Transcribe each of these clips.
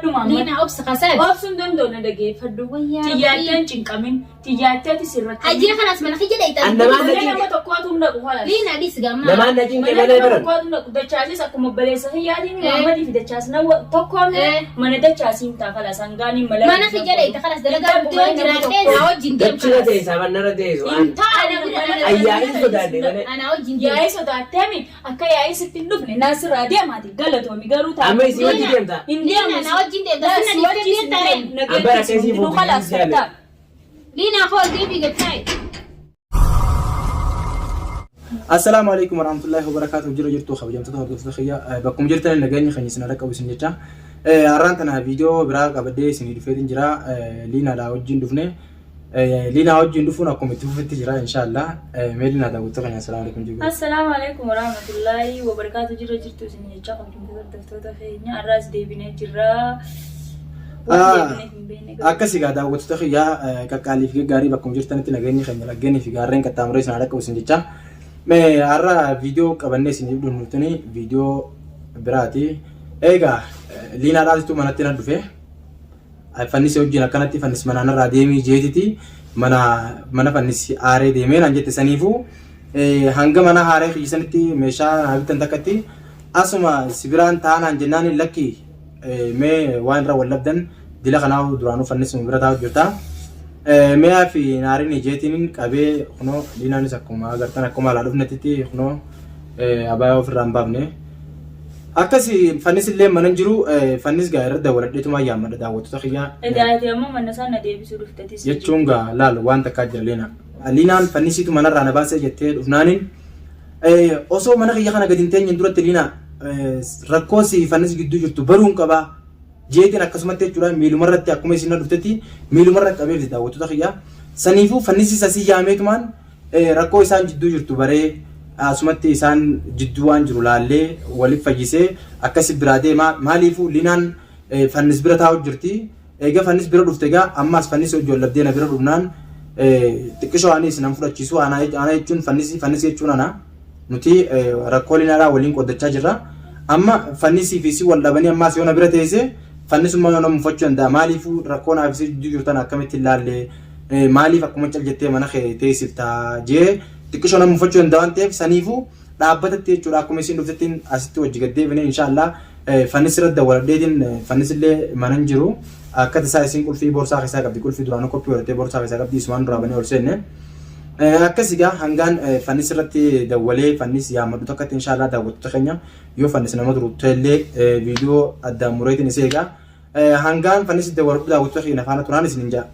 Dhageeffadhu Maamad. Liinaa obsa kasaati. Obsuun danda'u na dhageeffadhu. Wayyaa Xiyyaatteen cinqamin. Xiyyaatteetis hin rakkatin. Hajjii kanas mana kiyya dheeyxan. An namaan Mana na nama cinqe. tokkootu hin dhaqu kanas. Liinaa dhiis gammaa. Namaan na cinqe Mana malee nama baran. tokkootu hin dhaqu. Dachaasis akkuma obboleessa kiyyaatiin Eh. Maammadii fi dachaas nama tokkoomne Eh. mana dachaasiin ta'a kalas hangaaniin mala. Mana kiyya dheeyxa kanas dalagaa dhuftee yoo jiraattee naa wajjin deem Dachira kanas. teessa mannarra teessu. Hin ta'a na bira. Ayyaa'in sodaadhe malee. Anaa wajjin deem. Yaa'ii sodaatteemi akka yaa'ii sitti hin dhufne naasirraa deemaati galatoomi garuu ta'a. Amma isii wajji deemta. Hin Liinaa deemu. na wajjin deemta. Sinna dhiiftee deemta ree. Abbaan akka isii fuudhu Kalaas hin ta'a. Liinaa koo deebii gad taa'i. Assalaamu alaikum warahmatullahi wabarakatuh. Jira jirtu kabajamtoota hordoftoota kiyya, bakkuma jirtan nageenya keenya isin dhaqqabu isin jecha. Har'aan tana viidiyoo biraa qabadhee isinii dhufeetiin jira. Liinaadhaa wajjin dhufne. Liinaa wajjin dhufuun akkuma itti fufetti jira inshaallah. Mee Liinaa daawwattoota keenya assalaamu alaikum jiru. Assalaamu alaikum warahmatullahi wabarakaatu. Jira jirtu isin jecha kabajamtoota hordoftoota keenya har'aas deebinee jirra. Waan deebineef hin beekne garuu. Akkas egaa daawwattoota kiyyaa qaqqaalii fi gaggaarii, bakkuma jirtanitti nageenyi keenya laggeenii fi gaarreen qaxxaamuree isin haa dhaqqabu isin jecha. Mee har'a viidiyoo qabannee isiniif dhufnu tuni viidiyoo biraati. Egaa Liinaadhaatitu manatti na dhufe. Fannisi wajjin akkanatti fannis manaan irraa deemii jeetiti mana mana fannisi aaree deemee naan jette. Saniifuu hanga mana haaree kiyyisanitti meeshaa naa bittan takkatti asuma si biraan taanaan jennaan, lakki, mee waan irra wal dhabdan dila kanaa duraanuu fannisuma bira taa'u jirta. Mi'aa fi naariin jeetiin qabee kunoo Liinaanis akkuma agartan akkuma alaa dhufnetti kunoo abaayaa ofirraa hin baafne. Akkasi fannis illee mana hin jiru, fannis gaa irra dawwaladheetumaa yaammadha daawwattoota kiyyaa. Edaati amma mana isaa na deebisuu dhuftetis. Jechuun gaa laal waan takkaa jira Liinaa. Liinaan fannisiitu manarraa na baasee jettee dhufnaaniin osoo mana kiyya kana gadi hin teenyeen duratti Liinaa rakkoo si fannis gidduu jirtu baruun qabaa. Jeetiin akkasumatti jechuudha miilumarratti akkuma isin na dhuftetti miilumarra qabeef daawwattoota kiyyaa. Saniifuu fannisiis asii yaameetumaan rakkoo isaan jidduu jirtu baree asumatti isaan jidduu waan jiru laallee waliif fayyisee akkasi biraa deema. Maaliifuu Linaan fannis bira taa'u jirti. Egaa fannis bira dhufte, egaa ammaas fannis hojii wal dhabdee na bira dhufnaan xiqqishoo anis nan fudhachiisu. Ana jechuun fannisi, fannis jechuun ana. Nuti rakkoo Linaadhaa waliin qoddachaa jirra. Amma fannisii fi si wal dhabanii ammaas yoo na bira teesse fannisummaa yoo nama mufachuu danda'a. Maaliifuu rakkoo naaf si jidduu jirtan akkamitti ilaalle, maaliif akkuma cal jettee mana kee teessifta jee xiqqishoo nama mufachuu danda'a waan ta'eef, saniifuu dhaabbatatti jechuudha akkuma isin dhuftettiin asitti wajji gad deebine inshaallah fannis irra dawwaladheetiin fannis illee mana hin jiru. Akka tasaa isin qulfii boorsaa keessaa qabdi, qulfii duraanuu koppii godhattee boorsaa keessaa qabdi, isumaan duraa banee ol seenne. Akkas egaa hangaan fannis irratti dawwalee fannis yaammadhu takkatti inshaallah daawwattoota keenya, yoo fannis nama turu ta'ellee viidiyoo addaan mureetiin isee egaa hangaan fannis dawwaladhu daawwattoota keenya faana turaan isin hin jaa.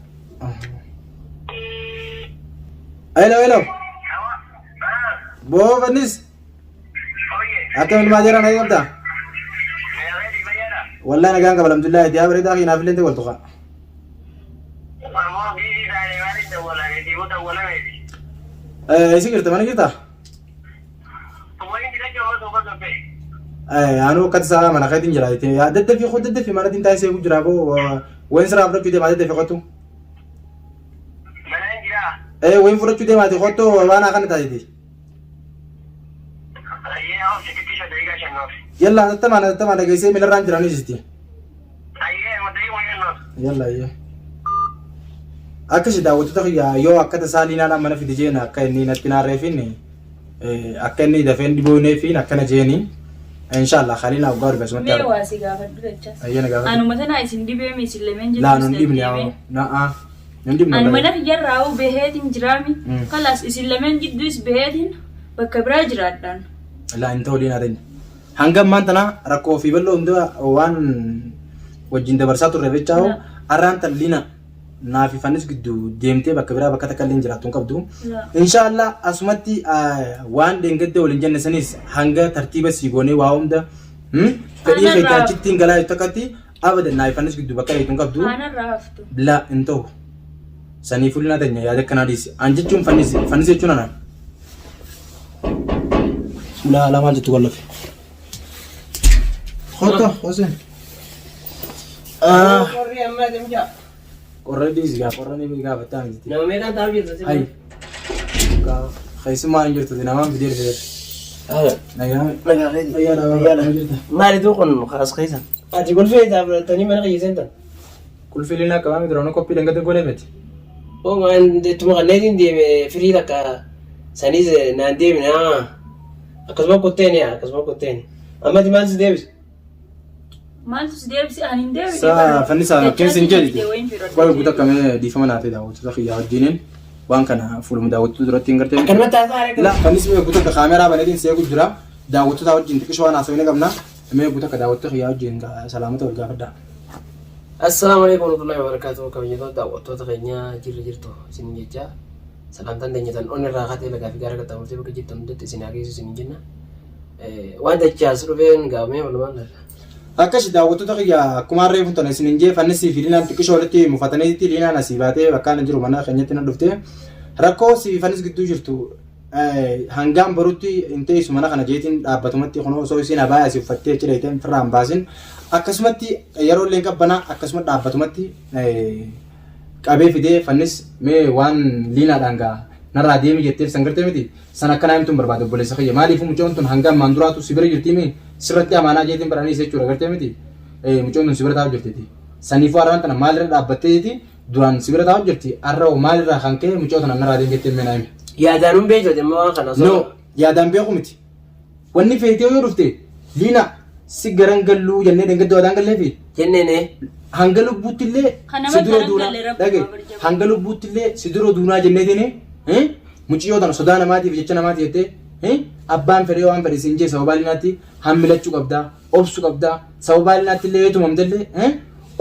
Hello, hello. Boo fannis. Akkam ilmaa jara, nagaa qabdaa? Wallahi nagaan qaba, alhamdulillah. Itti haa bareedaa keenyaaf illee waltu kaa. Isi jirta, mana jirta? Anuu akka tasaa mana keetiin jira. Daddafii koo, daddafii mana tiin taa'ee seeku jira boo, wayin siraa fudhachuu deemaa, daddafii kottu. Wayin fudhachuu deemaati kottu, waan akkana taatiti. Yalla hatattamaan hatattamaan, dhageessee milarraan jiranii jirti. Yalla ayyee. Akkasi daawwattoota kiyya, yoo akka tasaa Liinaadhaan mana fide jeen akka inni natti naarreefin akka inni dafeen dhibooneefin akkana jeeni. Inshallah khaliin waggaa dhufe asumatti. Mee waa si gaafadhu dachas. Ayyee, na gaafadhu. Anuma tanaa isin dhibeemi isin lameen Laa, nun dhibne. deddeebiin. Na'a. Nun dhibne. Ani mana kiyyarraa baheetiin jiraami. Kalaas isin lameen jidduus baheetiin bakka biraa jiraadhaan. Laa, hin ta'u Liinaa teenya. Hanga ammaan tana rakkoo fi bal'oo hunda waan wajjin dabarsaa turre jechaa'u har'aan tan Liina naa fi fannis gidduu deemtee bakka biraa bakka takka illee hin jiraattu hin qabdu. Inshaallah asumatti waan dheengadda waliin jenne sanis hanga tartiiba sii goonee waa hunda fedhii keetti achitti hin galaa jettu akkatti abadan naa fi fannis gidduu bakka dheetu hin qabdu. Aanarraa haftu. Laa, hin ta'u. Saniifuu Liinaa teenya yaada akkanaa dhiisi. An jechuun fannis, fannis jechuun ana. Ulaa lamaan jettu qollafe. Kotto, Hoseen. Qorri amma deemjaa. Qorra dhiisi gaa, qorra ni gaafattaa miti. Nama meeqaan taa'u jirtu? Hayi. Keessummaan hin jirtu, namaan fidee dhufee. Haala. Nagaa. Nagaa keeti. Fayyaa dha. Fayyaa dha. Jirta. Maalitu kun as keessa? Ati qulfii isaa fudhattanii mana kiyya seentan. Qulfii liinaa qabaa miti roona qophii dhangate godhee miti. Oo waan ittuma kanneetiin deeme firii takka saniis naan deemine haa. Akkasuma kotteeni akkasuma kotteeni. Amma ati maal si deebise? Maaltu si deebise? Ani hin deebine. Sa fannisaa Dachaa keessa hin si jedhiti. fidee wayiin fira. Qola guutuu akkamee dhiifama naa ta'e daawwattoota kiyyaa wajjiniin waan kana fuuluma daawwattoota duratti hin gartee. Akkanumatti haasaa aree La fannis mee guutuu akka kaameraa baneetiin seequ jira. Daawwattoota wajjin xiqqishoo waan haasofne qabna. Mee guutuu akka daawwattoota kiyyaa wajjin salaamata wal gaafadha. Assalaamu alaikum warahmatullahi wabarakatuh. Kabajamtoota daawwattoota keenya jirra jirtu isin jecha sagantaan teenya tan onni irraa kaatee lagaa fi gaara qaxxaamurtee bakka jirtan hundatti isin haa geessu isin jenna. Waan dachaas dhufeen gaafamee walumaan laalla. Akkasi daawwattoota kiyya akkuma harree fuutan isin hin jee fannisii fi liinaan xiqqishoo walitti mufataniitti liinaan asii baatee bakka ani jiru mana keenyatti na dhufte rakkoo si fannis gidduu jirtu hangaan barutti hin teessu mana kana jeetiin dhaabbatumatti kunoo osoo isiin abaaya asii uffattee achi dheeytee firraa hin baasin akkasumatti yeroo illee qabbanaa akkasuma dhaabbatumatti qabee fidee fannis mee waan liinaadhaan gaa narraa deemi jetteef san gartee miti san akkanaa himtuun barbaade obboleessa kiyya maaliifuu mucoon tun hanga ammaan duraatu si bira jirtii mi sirratti amaanaa jeetiin baraniis jechuudha gartee miti mucoon tun si bira taa'u jirtiti saniifuu har'aan tana maalirra dhaabbatteeti duraan si bira taa'u jirti har'a hoo maalirraa kan ka'e mucoo tana narraa deemi jettee mee naa himi. Yaadaan hin beektu ati amma waan kana osoo. No yaadaan beeku miti wanni feetee yoo dhufte liina si garan galluu jennee dhengadda waadaan galleefi Jenneen hanga lubbuutti illee Kan nama si dura garan duunaa galle rabbi dhage waa barjaba. hanga lubbuutti illee si dura duunaa jenneetiin muciyyoo tana sodaa namaatiif jecha namaati jettee abbaan fedhee waan fedhe siin jee sababaa liinaatti hammilachuu qabdaa obsuu qabdaa sababaa liinaatti illee yoo tumamte illee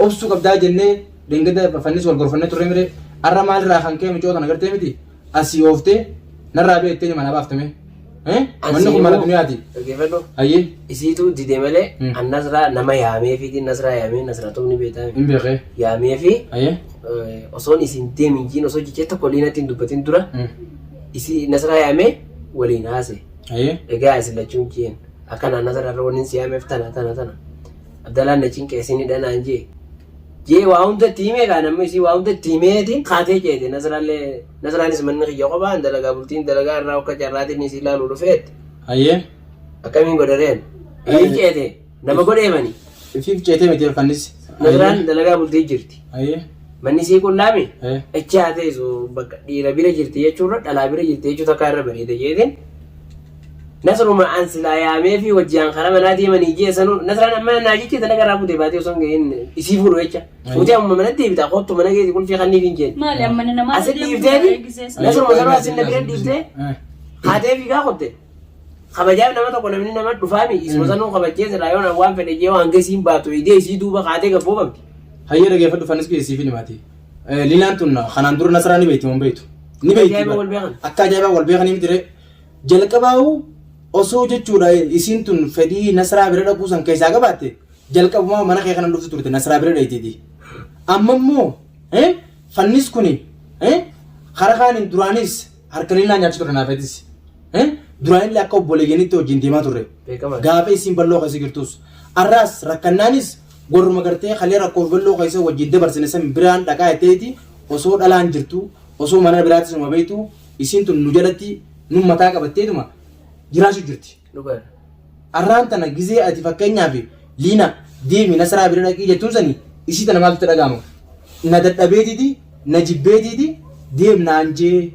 obsuu qabdaa jennee dhengada fannis wal gorfannee turre mire arra maalirraa kan ka'e muciyyoo tana gartee miti asii ooftee narraa beektee manaa baaftame manni kun mana duniyaati Dhaggeeffadhu. hayyee Isiitu dide malee Hmm. an Nasraa nama yaamee fi Nasraa yaamee Nasraa ta'uu ni beektaa. hin beekee Yaamee fi hayyee osoon isin deemin jiin osoo jechee tokko liinatti hin dubbatin dura isi Nasraa yaamee waliin haase. hayyee Egaa isin lachuun jeen akkanaa Nasraa irra waliin si yaameef tana tana tana. Abdalaan na cinqee isin hidhanaan jee. Jee waa hunda itti himee kaa namni isii waa hunda itti himeetiin kaatee ceete Nasraallee Nasraanis manni kiyya kophaan dalagaa bultiin dalagaa irraa akka carraatiin isii ilaaluu dhufeetti. hayyee Akkamiin godhareen? Ifiif ceete nama godheemani. Ifiif ceetee miti fannis. Nasraan dalagaa bultii jirti. Hayyee. Manni isii qullaami. Achi haa teessu bakka dhiira bira jirti jechuurra dhalaa bira jirti jechuu takka irra bareeda jeetiin. Nasruma an silaa yaamee fi wajjin karaa manaa deemanii jee sanuu Nasraan amma naa jecha dalagaa irraa fuutee baatee osoo hin gahin isii fuudhu jecha. Fuutee amma manatti deebita kottu mana keeti qulfii kanniif hin jeen. Maali amma nama Asin dhiifteeti Nasruma sanuu asin na bira dhiiftee haatee fiigaa kotte. Kabajaaf nama tokko namni nama dhufaami isuma sanuu kabajjee silaa yoo waan fedhe jee waan gasiin baatu idee isii duuba kaatee gabboofamti. Hayyee dhageeffadhu fannis kiyya siif himaati. Liinaan tun kanaan dura Nasraa ni beekti moo hin beektu? Ni beekti. Ajaa'iba wal beekan. Akka ajaa'ibaa wal beekanii miti ree. Jalqabaa'u osoo jechuudha isiin tun fedhii Nasraa bira dhaquu san keessaa qabaatte jalqabumaa mana kee kana dhuftu turte Nasraa bira dheeyteeti. Amma immoo fannis kuni karaa kaaniin duraanis harka liinaa nyaachuu ture naafetis. Duraanillee akka obboleeyyanitti wajjin deemaa turre. Beekamaadha. Gaafa isiin bal'oo keessa jirtus. Arraas rakkannaanis warruma gartee kalee rakkoof bal'oo keessa wajjin dabarsine san biraan dhaqaa jetteeti osoo dhalaan jirtu osoo mana biraatis numa beektu isiin tun nu jalatti nu mataa qabatteetuma jiraachuu jirti. Dhugaadha. Arraan tana gizee ati fakkeenyaaf liina deemi Nasraa bira dhaqii jettuun sani isii tana maaltu itti dhaga'ama? Na dadhabeetiiti na jibbeetiiti deem naan jee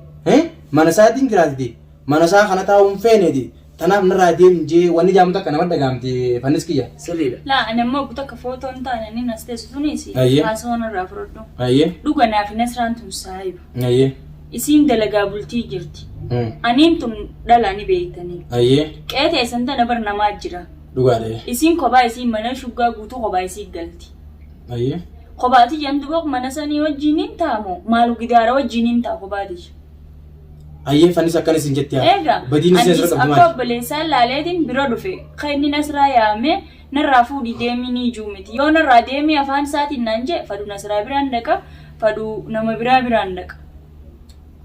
mana isaatiin jiraatiti mana isaa kana taa'uu hin feeneeti tanaaf narraa deem jee wanni jaamu takka nama dhaga'amti fannis kiyya. Sirriidha. Laa ani ammoo takka footoon taane inni nas teessu sunis Ayyee. haasawaan irraa fudhadhu. Ayyee. Dhuga naaf Nasraan tun saahiba. Ayyee. Isiin dalagaa bultii jirti. Aniin tun dhala ni beektanii. Ayyee. Qe'ee teessan tana bar namaa jira. Dhugaadha. Isiin kophaa isii mana shuggaa guutuu kophaa isii galti. Ayyee. Kophaati jedhamtu bok mana sanii wajjin hin taamu maalu gidaara wajjin hin taa kophaati. Ayyee fannis akkanis hin jetti haa. Egaa Badiin ishee anis asirra qabdu akka maali? obboleessaa laaleetiin bira dhufe kan inni Nasraa yaame narraa fuudhi deemii ni ijuu miti yoo narraa deemii afaan isaatiin naan jee fadhu Nasraa biraan dhaqa fadhu nama biraa biraan dhaqa.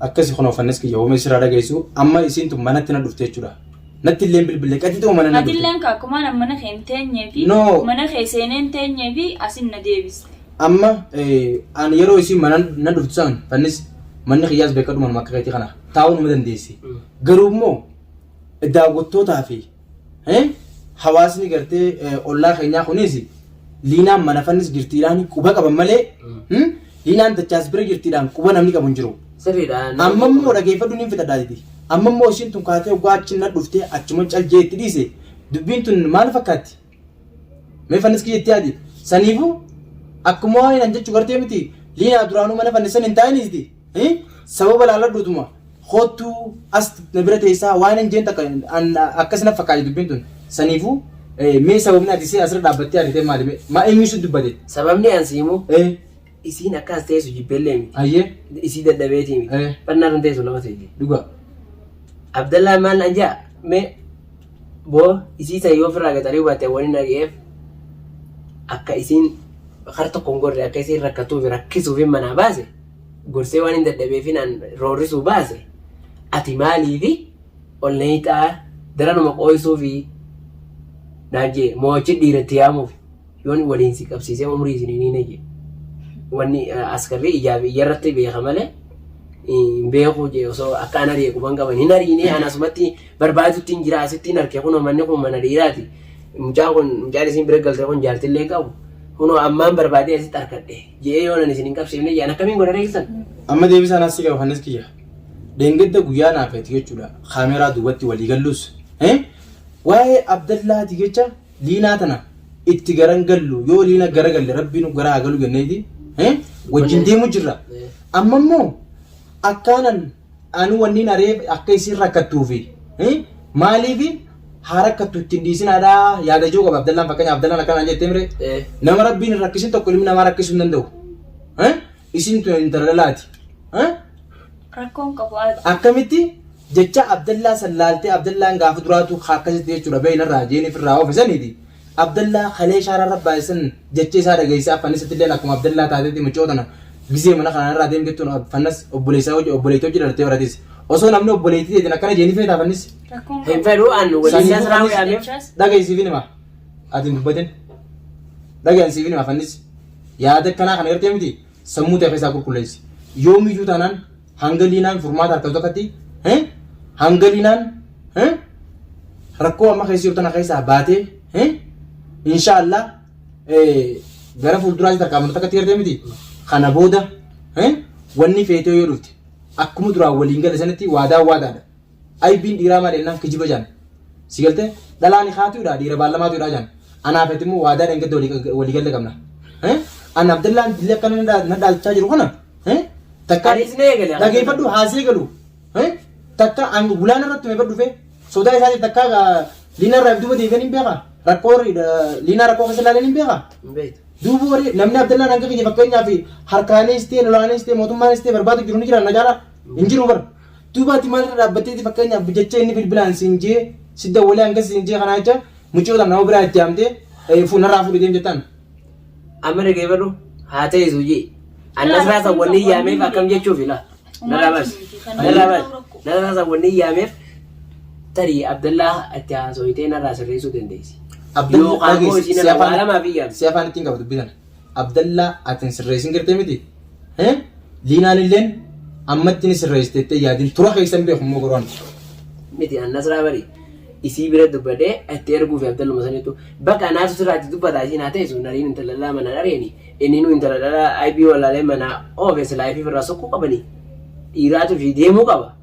Akkasi kunoo fannis kiyya hoomee sirraa dhageessu amma isiin tun manatti na dhufte jechuudha. Natti illee bilbille qaxi ta'u mana na dhufte. Atilleen kaakkumaan amma mana kee hin teenyee fi No. mana kee seenee hin teenyee fi asin na deebiste. Amma ani yeroo isiin mana na dhuftu san fannis manni kiyyaas beekadhu manuma akka keetii kana taa'uu nama dandeessi. Garuu immoo daawwattootaa fi hawaasni gartee ollaa keenyaa kunis Liinaan mana fannis jirtiidhaan quba qaban malee liinaan dachaas bira jirtiidhaan quba namni qabu hin jiru. Sirriidha. Amma immoo dhageeffadhu niin fixadhaatiti. Amma immoo ishiin tun kaatee waggaa achi na dhuftee achuma caljee itti dhiise dubbiin tun maal fakkaatti? Mee fannis kiyya itti yaadi. Saniifuu akkuma waan hin jechuu gartee miti liinaa duraanuu mana fannisan hin taa'iniiti. Sababa laaladhuutuma kottuu as na bira teessaa waan hin jeen takka akkas na fakkaati dubbiin tun. Saniifuu mee sababni ati see asirra dhaabbattee argitee maali? Mee maa eenyu si dubbate? Sababni an siimu isiin akka as teessu jibbeellee miti. Hayyee. Isii dadhabeetii miti. Fannaa kan teessu nama teessi. Dhugaa. Abdallaa maal naan jaa mee boo isii san yoo ofirraa gaxarii baatte wani nari'eef akka isiin kar tokko hin gorre akka isiin rakkatuuf rakkisuuf hin manaa baase gorsee waan hin dadhabeefin an roorrisuu baase ati maaliifi ol na hiixaa daranuma qooysuufi naan jee moo'achi dhiiratti yaamuuf yoon waliin si qabsiisee umrii isin hin hiine jee wanni askarri ijaa fi iyya irratti beeka malee hin beeku jee osoo akka an ari'e quban qaban hin ariine an asumatti barbaadutti hin jira asitti hin arke kunoo manni kun mana dhiiraati mucaan kun mucaan isin bira galte kun jaartillee qabu kunoo ammaan barbaadee asitti arkadhe jee yoon ani isin hin qabsiifne jee an akkamiin godha reessan. Amma deebisaan asii qaba fannis kiyya. Dheengadda guyyaa naaf feeti jechuudha. Kaameeraa duubatti walii gallus. Waa'ee Abdallaati jecha Liinaa tana itti garan gallu yoo liina gara galle rabbiin gara haa galu jenneeti wajjin deemu jirra. Amma immoo akkaanan ani wanniin areef akka isiin rakkattuufi maaliifi haa rakkattu ittiin dhiisinaadhaa yaada jiru qaba Abdallaan fakkeenyaaf Abdallaan akkanaan jettee mire nama rabbiin hin rakkisin tokko ilmi namaa rakkisuu hin danda'u. Isin tun intala dhalaati. Rakkoon qabu haati. Akkamitti jecha Abdallaa san laaltee Abdallaan gaafa duraatu akkasitti jechuudha beeynarraa jeeniif irraa oofe saniiti. Abdallaa kalee shaaraa rabbaa san jecha isaa dhageessee affanisatti illee akkuma Abdallaa taateeti mucoo tana gizee mana kanaan irraa deemtettuun fannas obboleessaa hojii obboleettii hojii dhalattee baratis. Osoo namni obboleettii teetiin akkana jeenii feetaa fannis. Rakkoon Hin fedhu an waliin Saniifuu nasraa fannis yaameef. dhageessiif hima. Ati hin dubbatin. Dhageessiif hima fannis. Yaada akkanaa kana gartee miti sammuu ta'e keessaa qulqulleessi. Yoomiyyuu taanaan hanga liinaan furmaata harkatu takkatti hanga liinaan rakkoo amma keessa jirtu tana keessaa baatee inshaallah gara fuulduraatti tarkaanfatu takkatti gartee miti kana booda wanni feetee yoo dhufte akkuma duraan waliin gale sanitti waadaan waadaadha. Aybiin dhiiraa maal jennaan kijiba jaan. Si galtee dhalaan haatuudha dhiira baallamaatuudha jaan. Anaaf ati immoo waadaa dheengadda walii galle qabna. An Abdallaan dillee akkana na dhaalchaa jiru kana takka Anis na eegale. dhageeffadhu haasee galu. Takka an gulaan irratti mee dhufe sodaa isaatiif takka liinaa irraa duuba deebi'an hin beeka. Rakkoo liinaa rakkoo keessa ilaalan hin beeka. Hin beektu. Duuba warri namni Abdallaan hanga kiyya fakkeenyaaf harkaanis ta'e lolaanis ta'e mootummaanis ta'e barbaadu jiru ni jira na jaala hin jiru bara. Duuba ati maalirra dhaabbatteeti fakkeenyaaf jecha inni bilbilaan siin jee si dawwalee hanga siin jee kanaa jecha mucoo tana nama biraa itti yaamtee narraa fuudhi deem jettaan. Amma dhageeffadhu haa ta'eesu jee. An nasraa san wanni yaameef akkam jechuuf ila. Narraa bas. Narraa bas. Nasraa san wanni yaameef tarii Abdallaa itti haasofitee narraa sirreessuu dandeessi. Yookaan immoo isiin irraa waa lamaa fi yaamte. Si afaan ittiin qaba dubbii tana. Abdallaa ati hin sirreessin gartee miti. Liinaan illeen ammatti ni sirreessite jettee yaadin tura keessa hin beeku immoo garuu ani. Miti an nasraa bari isii bira dubbadhee itti erguufi Abdalluma sanittu bakka anaatu sirraa itti dubbata isiin haa teessu nariin intala dhalaa manaan ari'ani inninuu intala dhalaa aybii wallaalee manaa oofe silaa ifiif irraa sokkuu qabani dhiiraatu fi deemuu qaba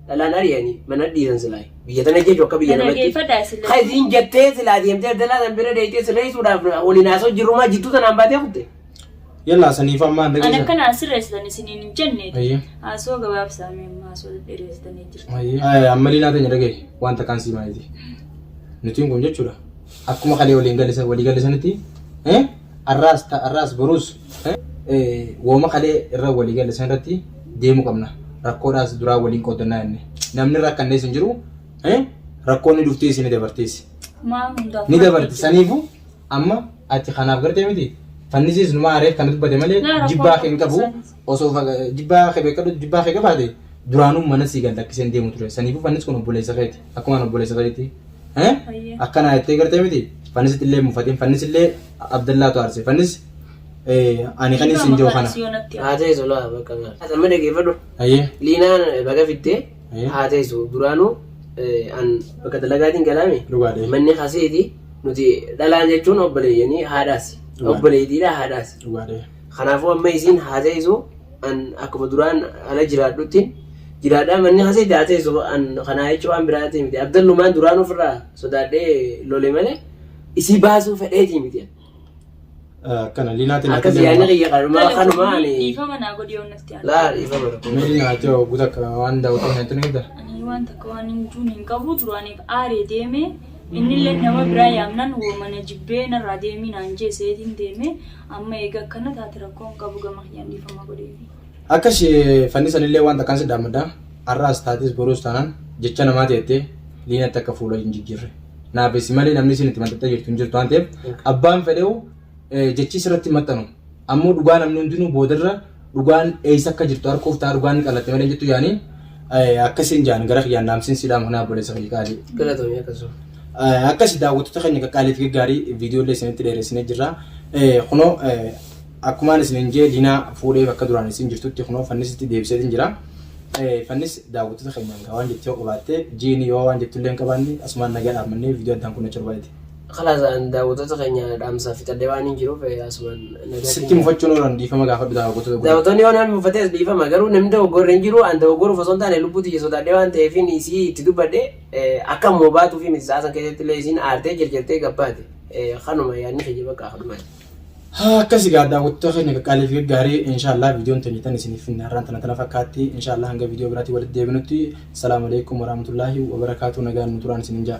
dhalaan ari'ani mana dhiisan silaa biyya tana jechuun akka biyya Na namatti dhageeffadhaa isin ka isiin jettee silaa deemtee Abdallaa san bira deeytee sirreessuudhaaf waliin haasoo jirrumaa jidduu tanaan baatee kutte. Yallaa saniif amma An dhageessa. akkana as sirreessitan isiniin hin jenne. Ayyee. Haasoo gabaabsaa mee amma haasoo dhedheeressitanii jirtu. Amma liinaa teenya dhagaye waan takkaan sii maayiti. Nutiin kun jechuudha. Akkuma kalee waliin galle walii galle sanitti arraas arraas boruus wooma kalee irra walii galle san irratti deemuu qabna. Rakkoodhaas duraa waliin qoodannaa jenne. Namni rakkannees hin jiru. Rakkoon ni dhuftees ni dabartees. Maa hundaaf Ni dabarti. Saniifuu amma ati kanaaf gartee miti fannisiis numa aareef kana dubbate malee Laa, rakkoo jibbaa kee hin qabu isaanis. osoo jibbaa kee beekadhu jibbaa kee qabaate duraanuu mana sii gad lakkisee hin deemu ture saniifuu fannis kun obboleessa keeti akkuma an obboleessa keetti Hayyee. akkanaa jettee gartee miti fannisitti illee mufatiin fannis illee Abdallaatu aarse fannis ani kan isin jiru kana. Kanas yoo natti Haa teessu laa bakka gaara. Amma dhageeffadhu. Hayyee. Liinaan baga fittee Hayyee. haa teessu duraanuu an bakka dalagaatiin galaame Dhugaadha. manni kaseeti nuti dhalaan jechuun obboleeyyanii haadhaas. Obboleettiidha haadhaas. Dhugaadha. Kanaafuu amma isiin haa teessu an akkuma duraan ala jiraadhutti jiraadhaa manni haseeti haa teessu an kanaa jechuun waan biraa ta'e miti. Abdallumaan duraan ofirraa sodaadhee lole malee isii baasuu fedheetii miti. Akkana Liinaatiin Akkas yaadni kiyya kanuma kanuma ani Dhiifama naa godhi yoo natti aanu. laa dhiifama rakkoo. Mee Liinaa ati guutuu akka waan daawwatan nyaattu ni qabda? Ani waan takka waan hin juun hin qabu duraaniif aaree deeme innillee nama biraa yaamnaan mana jibbee narraa deemii naan jee seetiin deeme amma eega akkana taate rakkoo hin qabu gama kiyyaan dhiifama godheefi. Akkas fannisanillee waan takkaan si dhaammadha. Har'aas taates boruus taanaan jecha namaa teettee Liinatti akka fuula hin jijjiirre. Naaf isi malee namni isin itti maxxaxxee jirtu hin jirtu waan ta'eef abbaan fedhe'u jechi sirratti hin maxxanu. Ammoo dhugaa namni hundinuu boodarra dhugaan eessa akka jirtu arguuf ta'a dhugaan ni qalatte malee hin jettu yaanii akkasiin jaan gara kiyyaan dhaamsiin si dhaamu kanaaf obboleessa kiyya qaalii. Galatoomii akkasuma. Akkasi daawwattoota keenya qaqqaalii fi gaggaarii viidiyoolee isinitti dheeressinee jirra. Kunoo akkumaan isiniin jee Liinaa fuudhee bakka duraan isin jirtutti kunoo fannisitti deebiseetiin jira. Fannis daawwattoota keenyaan gaa waan jettu yoo qabaatte jiini yoo waan jettu illee hin qabaanne asumaan nagaa dhaammannee viidiyoo addaan kunnachuu barbaadete. Khalaas an daawwattoota keenya dhaamsa fixadhee waan hin jiruuf asumaan nagaa. Sitti mufachuun oolan dhiifama gaafadhu daawwattoota godhu. Daawwattoonni yoo namni mufatees dhiifama garuu namni dogoggorre hin jiru an dogoggoruuf osoo hin taane lubbuu tiyya sodaadhee waan ta'eefin isii itti dubbadhe akka immoo baatuu fi miti sa'aa san keessatti illee isiin aartee jirjirtee gabbaate kanuma yaadni kiyya bakka kanumaati. Akkasi gaa daawwattoota keenya qaqqaalii fi gaggaarii inshaallah viidiyoon teenya tan isiniif finne har'aan tana tana fakkaatti inshaallah hanga viidiyoo biraatti walitti deebinutti salaamu alaikum warahmatullaahi wabarakaatu nagaan nu turaan isinin jaa.